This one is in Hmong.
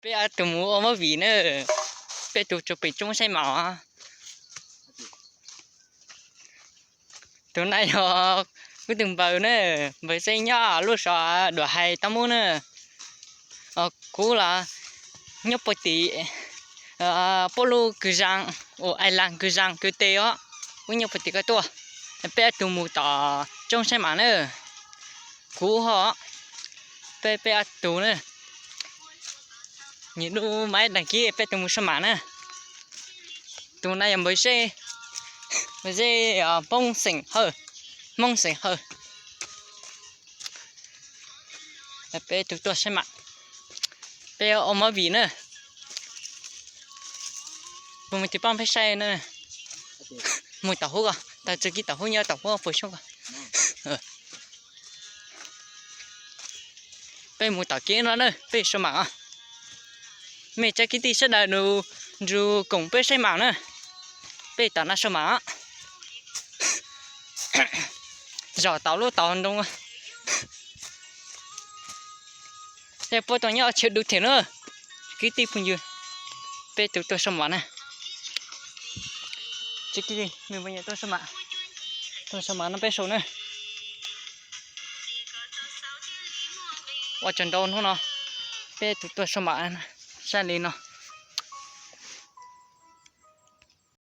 Peb ob tug mus ua movie na, peb tug tsuas pem tsoob saib mam. Tus no yog kuv tus npawg na, npawg Xeeb nyob lub zos Duam Hais Tau Mub na. Kuv los nyob puag tim Pab Lub Kwv Zas, uas Ai Las Kwv Zas kwv teb os. Wb nyob puag tim ko tuaj, peb ob tug mus tom tsoob saib mam na. Kuv ho, peb peb ob tug na. Nyiam lub mas ib dag kib peb tug mus saib mam na. Tus no yog npawg Zeb, npawg Zeb Hmoob xeem Hawj, Hmoob xeem Hawj. Peb tug tuaj saib mam, peb ua movie na. Mus mus tis pab peb saib na. Mus tom hub ko, tau txog kib tom hub nyob tom hub puas xyoob ko. Peb mus tom kev no na peb saib mam os. Mej tsoom kwv tij sawv daws nrug koom peb saib mam na. Peb tom no saib mam os. Zom tom lub tog ntoo. Tej puab tau nyob chaw dub thiab na. Kwv tij phooj ywg, peb tug tuaj saib mam na. Kwv tij, mej puas nyiam tuaj saib mam? Tuaj saib mam no peb saib na. Ua tsaug ntau hnub no peb tug tuaj saib mam saib li no.